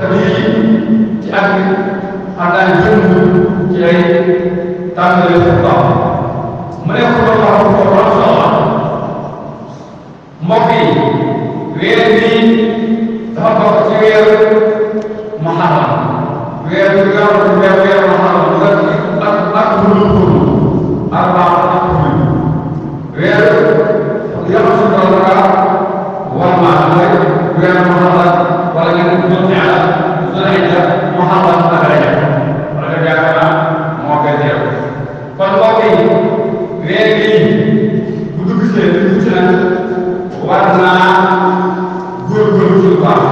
ci at mi xam naa ne jëm ci ay tàmbali xutba mu ne xutba boo xam ne am solo mbokk yi weer bii dafa bokk ci weeru Muharram weer bi nga xam ne weeru Muharram nga ak hulul arbaa ak hul weer yàlla su doon nga war maa mooy weeru Muharram wala ngeen doon ñaar Zulhijja Muharram ak Rajab wala yaakaar naa moo koy teew kon mbokk yi weer bii bu dugg ci nag war naa góorgóorlu ci lu baax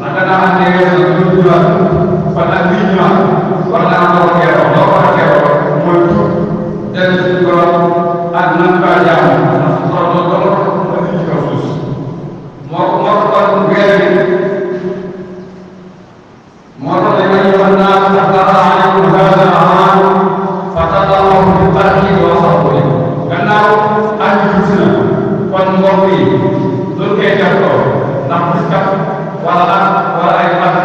naka naa xam ne góorgóorlu kon nag bii ñëwaat war naa ko keroog loo war a keroog mooy tuub dellu suñu borom ak nan kaa jaamu ndax loolu moo ci kaw suuf moo kon weer bi moo tax dañuy wax naa xaddara alaykum hada aman fa tadallahu bi barki wa sabri gannaaw ak si na kon mbokk yi loolu koy def ko ndax bis kat wala ay at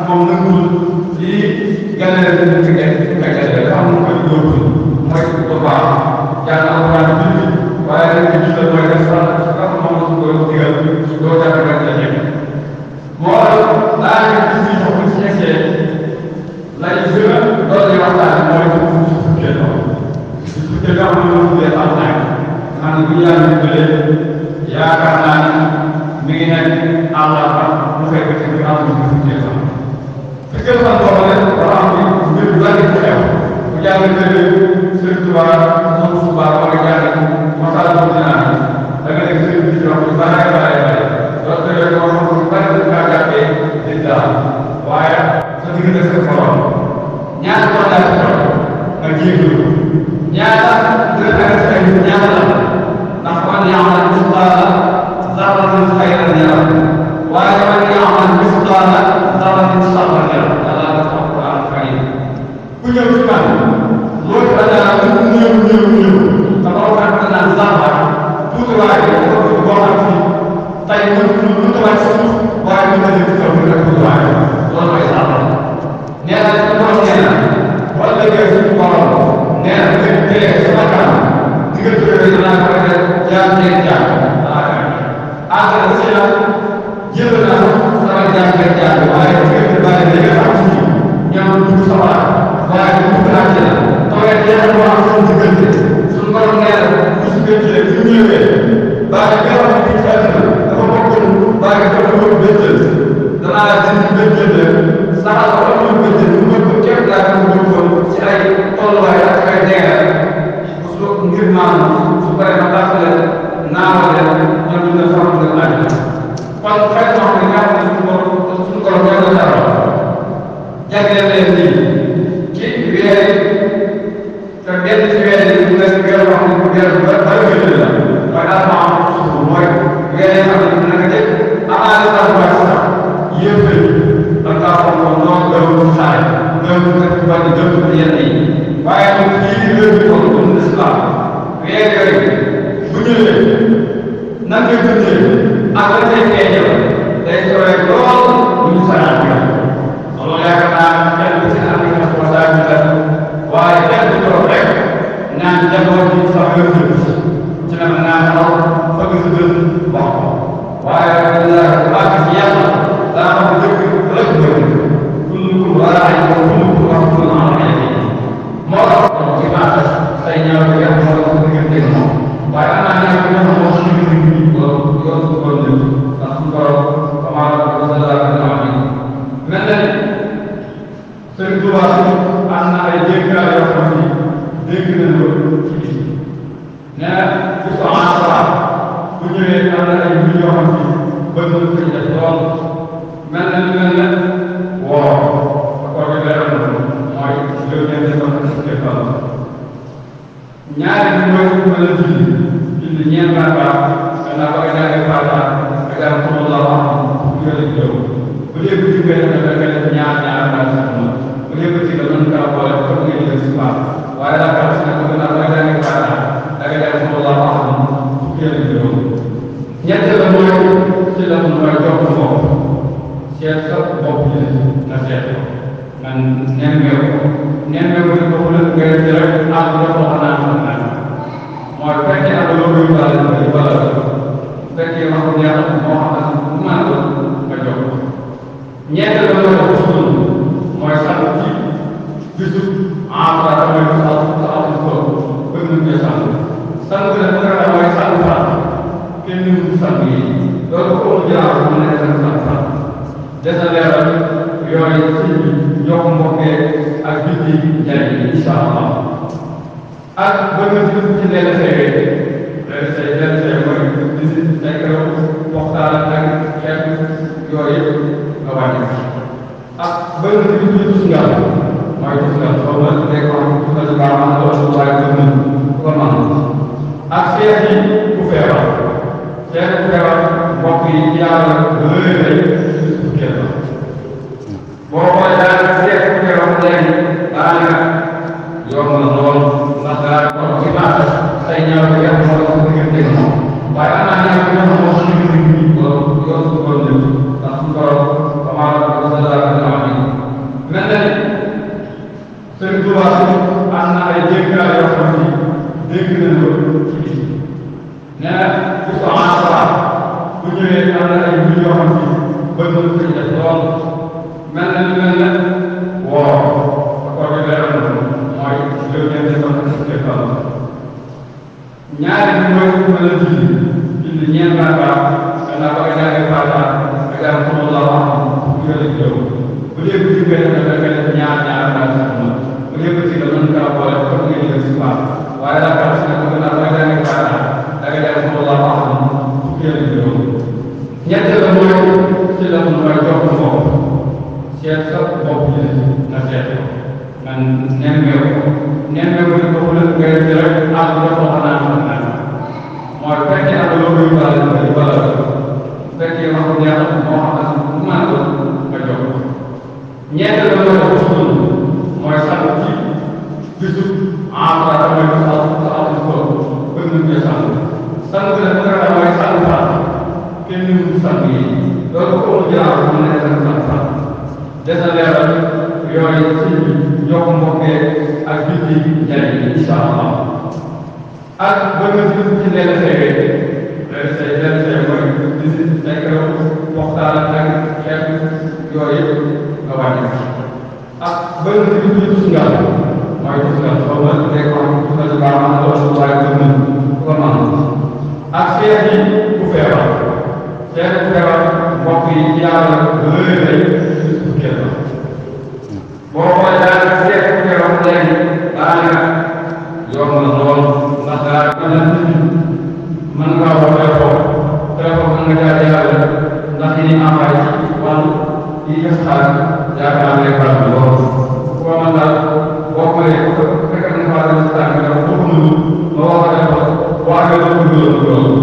moom nëggul lii gën a leen fi fekkee dafa am lu koy dóorul mooy bu baax jàng alquran julli waaye nag li ñu mooy def sax moom la ko digal doo def rek la ñëpp moo daa ñu gis ñu xool ci essai lay gën a doole waxtaan mooy su fukkee nga xam ne moom tuddee am naa xam ne bu yàlla dimbalee yaakaar naa ni mi ngi nekk àllaafa mu fekk ci biir am na fukkee fan fukkee fan boobu nag dafa am mbir bu bari bu xew bu jàng tëddee Sëriñ Tuubaa moom subaa wala jàng masal bu dinaa da nga nekk sëriñ bi ci wax lu bare bare bare loolu tëddee ko xam lu bari bu kaa jàppee di daal waaye sa diggante sa borom ñaata ko laa ci toll nga jéeglu ñaata dina nekk ay ñaata la ndax man ya'mal misqaala zarratin xayran yara waaye man ya'mal misqaala zarratin sharran yara yàlla dafa alquran karim ku ñëw ci man loolu dana lu néew te boo xam ne naan zarra tuuti waaye boo xam ni tey lu tawaat suuf waaye ñu dañu ci kaw rek tuuti waaye loolu mooy zarra nee na ci borom nee na wala léegi suñu borom nee na nga teye sama kanam di nga tuddee dinaa ko rek jaar ngeen jaar àgg na ci la jël naa sama jaar ngeen jaar waaye ngeen bàyyi li nga xam ci ñoom dugg sawar waaye dugg naa ci la tawee jeexal moo am suñu diggante suñu borom nee na bu su gëntee bu ñëwee bàyyi nga xam ne ci àdduna dafa bokkoon bàyyi dafa bokk bëccël danaa la dindi bëccël saxal ko amul bëccël mu mën ko képp laa ko bëggoon ci ay tolluwaay ak ay deer su ngir maanaam su paree ma tàmbale naawal leen ñoom ñu ne xam nga laaj kon xëy na wax nga xam ne suñu borom ñoo ko dara jagleel leen nii ci weer te benn ci weer yi mu nekk weer wax ne weer bu bari gën la waaye daal ma am suuf mooy weer yi xam ne dina nga jëkk amaale sax waaye sax yëpp da ngaa xam ne noonu gëwul xaare gëwul rek bari gëwul yenn yi waaye ñun fii di réew mi kon comme l'islam weer yooyu bu ñëwee nan ngay dundee ak lan lay feeñal day sore lool bu ñu saraan bi loolu yaakaar naa kenn ku ci am na responsabilité waaye kenn du toog rek naan njaboot bi sax yoo ci nag naan xaw fëgg si gën wax waaye baax ci yàlla daa xam ne dëkk rek bëri kullukum raa'in wa kullukum mas'uulun an ra'iyyatihi moo tax ci maata say ñaaw bi nga xam ne diggante ak moom waaye am naa ñaaw bi nga xam ne moom suñu diggante bi loolu yoon su borom def ndax suñu borom comment ko sallallahu alayhi mel na Sëriñ Tuubaa am na ay jéggaar yoo xam ne dégg nañ ko ci bis nee na ci ko Ashura bu ñëwee am na ay mbir yoo xam ne bëgg na ko def lool mel na woo ko bi leeral na mooy jël ñeent fan ci fan ñaari bi mooy mën a julli ñeent rakkaa gannaaw ba nga jàngee Faatiha nga jàng Allahu akbar bu yële jëw bu dee bu jugee da nga def ñaar rakkaa sax bu dee bu ci nga mën kaa boole ko nga jël ci baax waaye rakkaa si nag gannaaw ba nga jàngee Faatiha da nga jàng Allahu akbar bu yële jëw ñett la mooy ci la mooy jox bopp seet sa bopp man nemmeeku ko bu leen ngay rek am na ko xanaa mooy fekkee am loo koy baal di bala fekkee wax ko neex moo xam ne bu man nga jox ñeenteel ba nga ko mooy sant ci bisu amara mooy sant ko bëgg nañ sant sant bi nag nga mooy sant sant kenn ñu sant yi loolu ko jaar mu ne sant sant desa leeral yooyu ci yokk mbokkee ak biti njariñ insha Allah ak bëgg ci leen seewee mooy di nekk waxtaan ak xeet yooyu nga wàññi ak bëgg ci tus ngal mooy tus ngal xaw ma nekk wax tus ngal baax na loolu waaye bëgg nañ ko man ak seet yi ku feebar mbokk yi yàlla lëre boo xoolee daal seet ku feebar léegi daanaka yomb na lool ndax daal kon ci baax say ñaaw bi yàlla moo ko diggante moom waaye am naa ñaaw bi nga xam moo xam ne loolu yoon su ko ndax su ko xamaa ko sa daal dina wax ni mel na ni seen tubaab am na ay jéggaay yoo xam ne dégg nañ ko ci bis nee na su ko ensoir bu ñëwee am na ay mbir yoo xam ne bëgg nañ ko def lool mel na ni mel na woo ko bi leeral na mooy loolu ngeen di wax ci ñaari bi mooy mën a julli ñeent baax gannaaw ba nga jàngee Faatiha nga jàng sallallahu alayhi wa sallam bu dee bu ci benn da nga def ñaar baax bu dee bu ci nga mën kaa boole ko nga jël si baax waaye daa baax si nag gannaaw ba nga jàngee Faatiha da nga jàng sallallahu alayhi wa sallam ñetteel la mooy ci la mun mooy jox bopp seet sa bopp na seet man nemmeeku ko bu leen ngay rek am na ko xanaa mooy fekkee am loo koy baal di bala fekkee wax ko neex moo xam ne bu man nga jox ñeenteel ba nga ko mooy sant ci bisu amara mooy sant ko bëgg nañ sant bi nag nga mooy sant kenn ñu sant yi loolu ko jaar mu ne sant desa leeral yooyu ci yokk mbokkee ak biti njariñ insha Allah ak bëgg ci leen seewee mooy di nekk waxtaan ak xeet yooyu nga wàññi ak bëgg ci tus ngal mooy tus ngal xaw ma nekk wax tus baax na loolu waaye bëgg nañ ko man ak seet yi ku feebar mbokk yi yàlla lëre boo xoolee daal seet ku feebar léegi daanaka yomb na lool ndax daal mën ngaa woo téléphone mën nga jaar yàlla ndax yi envoyé ci wàllu yi def xaalis yaakaar naa baax na lool boo mën daal boo xoolee fekk na faa dem si tànk dafa boo ko mënul ma wax ko téléphone boo amee loo ko loolu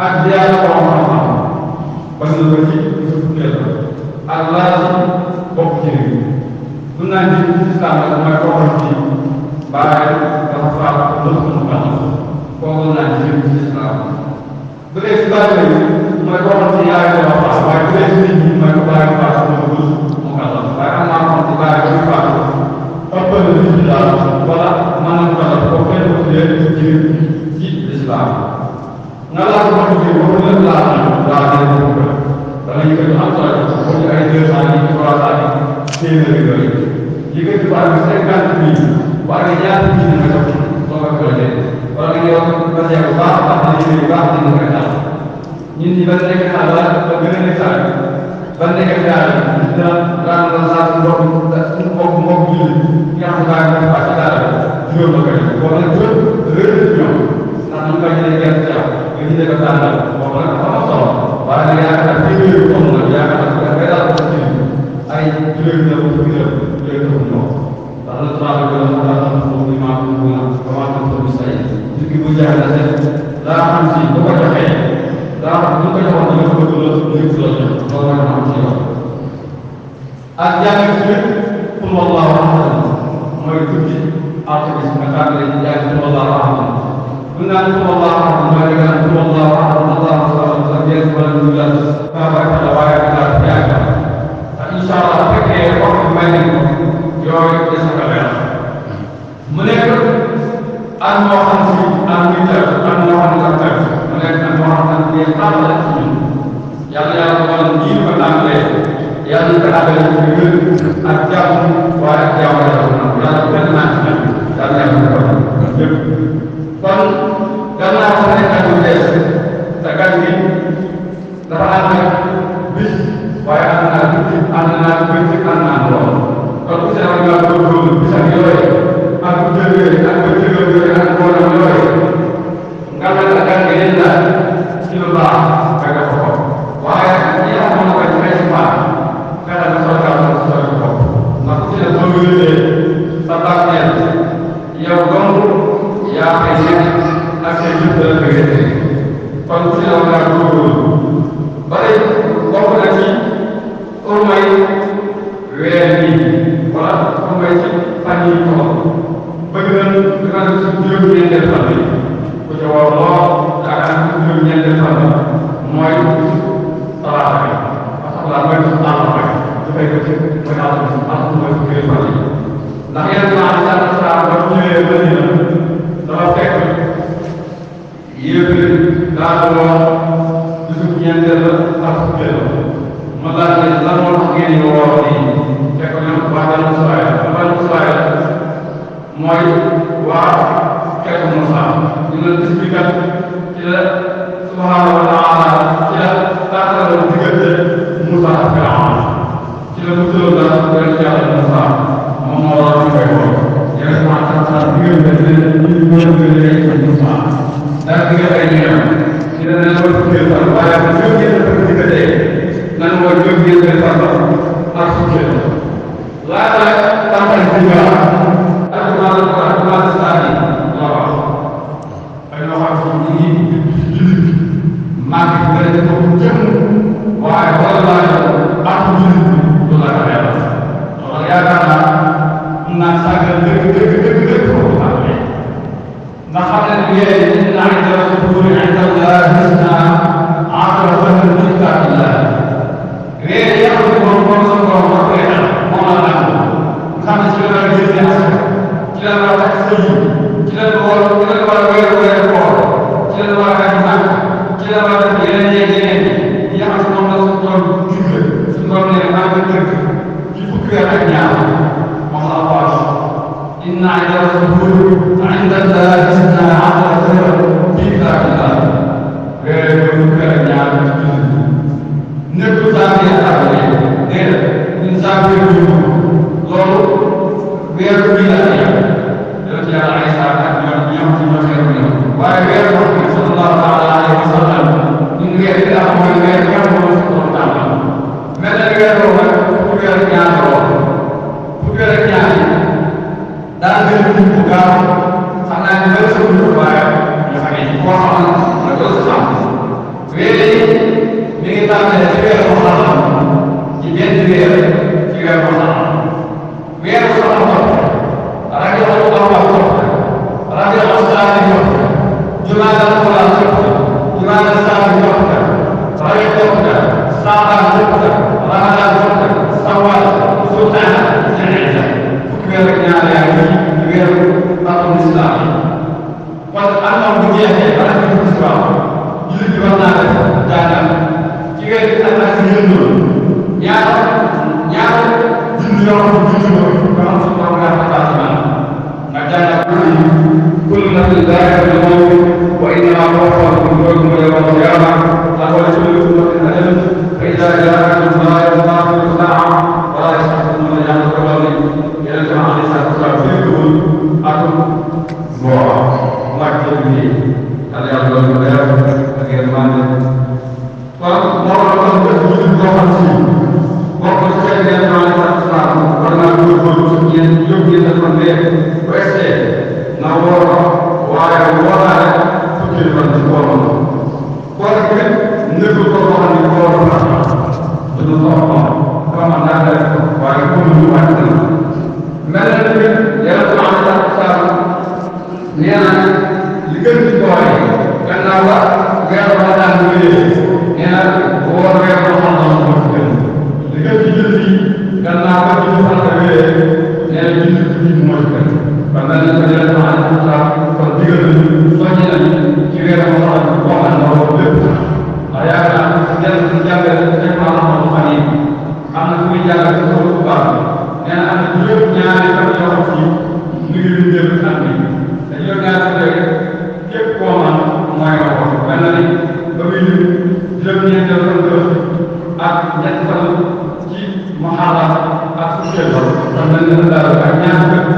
ak ziyaara boo xam-xam bañ na ko ci fukkeel ak laaj bokk ci réew mun naa ji ci islam nag mooy koo xam ci bàyyi dafa faatu loolu mu baax kooku naa ji ci islam bu dee si bàyyi la mooy koo xam ci yaay dafa faatu waaye bu dee si nit ñi mooy ko bàyyi faatu mooy ko mu kàllam waaye am naa xam ci bàyyi dafa faatu ëppal na nit ñi daal wala mën na ko kàllam ko kenn ko tuddee ci islam nga laaj ko ci boobu nag laa ne ko da ngay yëkkati am solo ko ci ay 200 yi 300 yi téeméeri yooyu yëkkati ba am 50 000 waaye ñaata nit ñi nga jox soo ko projet wala nga ñëw ba seet bu baax a baax na liggéey bu baax dina nga tax ñun ñi ba nekk xaal la ba gën a nekk saa ba nekk xaal dina daan la saa su mbokk yi nga xam ne baa ngi fàcc daal juróom la koy boo nag juróom réer ci ñoom ndax ñu koy jëlee gerte caaf nga jëlee ko tànnal boobu nag dafa am solo waaye nag yaakaar téeméeri toll nag yaakaar naa ko daal ko ci ay juróomi na ko ci biir juróomi na ko ñoom ndax la travail bi la mu daal xam ko ni maa ko mun a comment ko ko say nit ki bu jaay la set daa xam si bu ko joxee daa xam bu ko joxoon dina ko bëgg la lépp la jox loolu mooy xam ci yow ak jàng ci pour wallahu ahad mooy tukki alxames nga xam ne jàng pour wallahu ahad bu naan pour wallahu ahad mooy nga naan pour wallahu ahad allahu samad lam yalid walam yulad waaye daal incha allah fekkee waxtu may nañ ko yooyu des na ko leer mu nekk ak moo xam si ak muy tër ak moo xam ne ak tër mu nekk ak moo xam ne tàmbale ci ñun yàlla yàlla dogal nii ko tàmbalee yàlla ñu ko àggale ci wér ak jàmm waaye ak jàmm yàlla benn naa ci ñun yàlla yàlla ko lépp kon gannaaw sa nekk ak lu bees te gan gi dafa ànd ak bis waaye ànd naa ànd naa bëccëg ànd naa lool kon bu see war ngaa góorgóorlu bis ak yooyu ak bu jëlee ak bu jëlee yooyu ak mboolem yooyu nga mel ne gan gi leen laaj ci lu baax nga def ko waaye ñi nga xam ne ko ci ay xibaar fexe na soo gaaw a soo ko ndax ku ci ne soo wéetee sa bàmmeel yow dong yaa fay nekk ak say jëf dana ko wéetee kon ku ci ne war ngaa góorgóorlu bari bokk na ci urmay weer bi wala urmay ci fan yi ko bëgg na dina def si juróom-ñeenteel fan bi ku ci war lool yaakaar naa si juróom-ñeenteel fan bi mooy talaata bi parce que mooy su àllarba bi dafay ko ci mooy àllarba bi parce que mooy fukki fan yi ndax yenn saa yi daal saa ba ñëwee ba dina dafa fekk yéen daal wax bisu ñeenteel ak fukkeel ma laaj leen lan moo tax ngeen ñu woo nii fekk ñoom waa Banu Israayil mooy waa xeetu Musa ñu ne bis bi kat ci la subhaanahu wa taala ci la tàggatoo diggante Musa ak Firawna ci la musaloon daal yonent yàlla Musa moom moo waral ñu koy woo yéen a ngi sant diggante ñu Musa daal diggante ay ñoom ci la leen war fukkeel fan waaye bu jógee dafa diggante nan mooy jógee fan ak fukkeel laata tàmbali bi nga ak maa saa yi la wax ay loo xam ne ñu ngi jullit màgg nga ne ko jëm waaye wala laa ak jullit du la ko def loolu yaakaar naa mun naa sàggal dëgg foofu tàmbali ndax xam ne yéen ñu naan dara su tuuri inda Allah gis naa aadama fan min kitaabillah weer yàlla ko moom sa borom war koy dal moom la naan xam ne ci la war a génne asaka ci la war a takk sëy ci la war a weer koor ci la war a nag ci la war a def yeneen yi nga xam ne moom la suñu borom digle suñu borom ne maa ngi dëkk ci fukki weer ak ñaar moom la wax inna iddata shuhuri inda Allah isna ashara shahran fi kitaabillah weer fukki weer ak ñaar nekkul saa bi yàlla déedéet ñun saa bi loolu weeru bii la ay yàlla ci yàlla ay saa ak ñoom ci ñoo xeeru ñoom waaye weer boo xam ne sallallahu alayhi wa sallam ñun weer bi nga xam mooy weer bi nga xam mooy suñu tàmbal mel na weer boobu nag fukki weer ak ñaar la woon fukki weer ak ñaar yi daan gën a bu gaaw xam naa ne bëri sa dund waaye ñu xamee ci koo xam ne doo si xam weer yi mi ngi tàmbalee ci weer boo xam ci benn weer ci weer boo xam weer boo xam rajo Allah rajo Asalaani jox jumaada Alquran jox jumaada Saadi jox rajo jox Saabaan jox Ramadan jox Sawal Sultaana Zilhijja fukki weer ak ñaar yaa ngi ci weeru atum islam yi kon am bu jeexee ba nekk ci islam jullit bi war naa def jàngal ci weer bi ak ak yëndu ñaar junni yoo xam ne junni nga xam si borom nga xam nga jàngal كل نفس ذائقة الموت وإنما توفاكم أجوركم يوم القيامة فهو لكل أمة أجل فإذا جاء أجل لا يستأخر ساعة ولا يستحسنون أن يتقبل إلى الجماعة عليه الصلاة والسلام فيكم أكل الله به هذا يعلم المدار غير مانع فمرة تجد الضغط وقت الشيء يجب على الإسلام ورنا يمكن أن يكون ويستيقظ naworo waaye waraale fukki fan ci kooroon koor gi nekkul ko boo xam ne kooroon na dina soxla comme naa def waaye comme ñu wàcc na mel na ni yàlla ko am sax sax nee na li gën ci koor yi gannaaw ba weeru Ramadan bu ñëwee nee na woor weeru Ramadan moo ci gën li gën ci jël yi ngi jàllale ci kaw bu baax nee na am na juróom-ñaari fan yoo xam si mu ngi leen jël at mi te juróom-ñaari fan yooyu képp koo man mooy nga ko mel na ni ba muy lim juróom-ñeenteel fan ak ñetti fan ci muharram ak fukkeel ba kon mel na daal ak ñaar fukk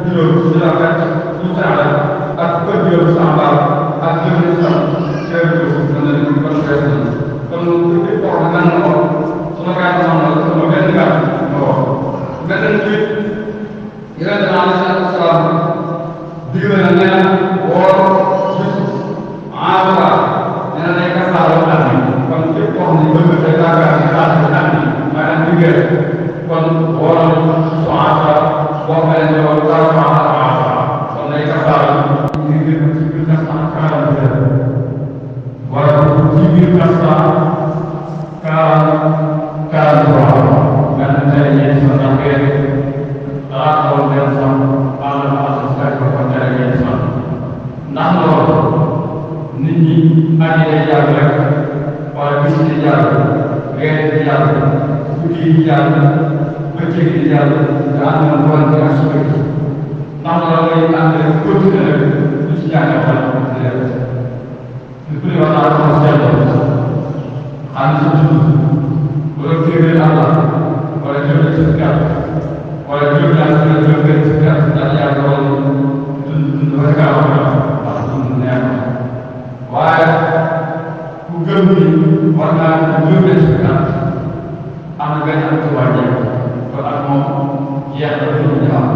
juróom ci la fekk ñu taala ak fukk juróom sàmbaar ak juróom fan teeru mel na ni kon fees na kon képp koo xam ne ko suma gàtt moom la suma benn gàtt ma wax beneen tuit yeneen dana alayhi salaatu wasalaam digle na nee na woor bisu Arafa nee na day kasaaroo at mi kon képp koo xam ne bëgg day tàggat ci xaalis bi at mi maanaam liggéey kon wooral bisu Arafa boo xamee ne loolu dara ko Arafa kon day kasaaroo ñu ngi gën ci 1942 wala ci 1943 benn tey ñeenti fan ak weer xalaat benn fan àll ba àll fekk ko tere ñeenti fan ndax loolu nit ñi at yi day jàll rek wala bis yi di jàll weer yi di jàll guddi yi di jàll bëccëg yi di jàll te ànd na ko wàllu ak suba gi ndax loolu ngay ànd rek continué rek lu ci jàngal wala lu bëri wax naa ko seetloo xam sa dund wala téeméer àll wala juróom ci kàtt wala juróom ñaar wala juróom benn ci kàtt ndax yaa ngi doon dund ba gaaw a ndax dund neex na waaye ku gëm ni war naa juróom benn ci kàtt am na benn am ci wàññeeku kon ak moom jeex na dund ñu am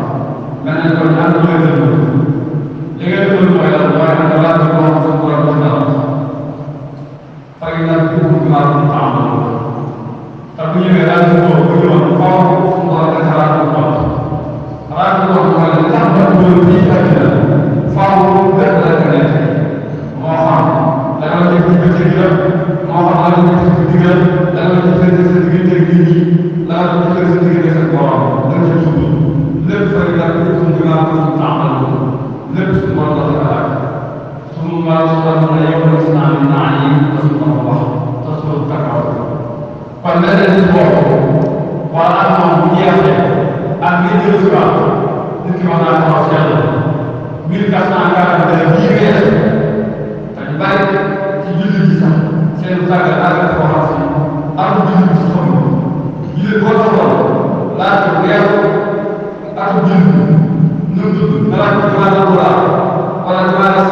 mel ne kon ànd nga dund li nga dund mooy lan mooy ànd laaj ko xam sa borom ko dal fay na ko maa ko am te bu ñëwee daal di ko bu ñëwoon faaw mu war a xalaat ko xool xalaat ko xool mooy li tax ba loolu bii tamit la faaw benn la ko nekk moo xam da nga nekk ci bëccëg la moo xam da nga nekk ci digal da nga nekk ci sa diggante ak nit ñi da nga nekk ci sa diggante ak borom da nga ci tudd lépp fay na ko kum bi maa ko tàmbal lépp suñu borom la ko xalaat suñu maa ko war na yow la si naan naa yi la suñu borom wax te suñu taxaw kon leneen ci boobu wala ak moom bu jeexee ak ngir jël si waat nit ki wax naa ko wax yàlla 1442 bii ngay def te ñu bari ci jullit yi sax seen tàggat àgg ko xam si am jullit si xam jullit boo taxoon laaj ko weer ak jullit nu mu tudd nga laaj ko jumaa la wala jumaa la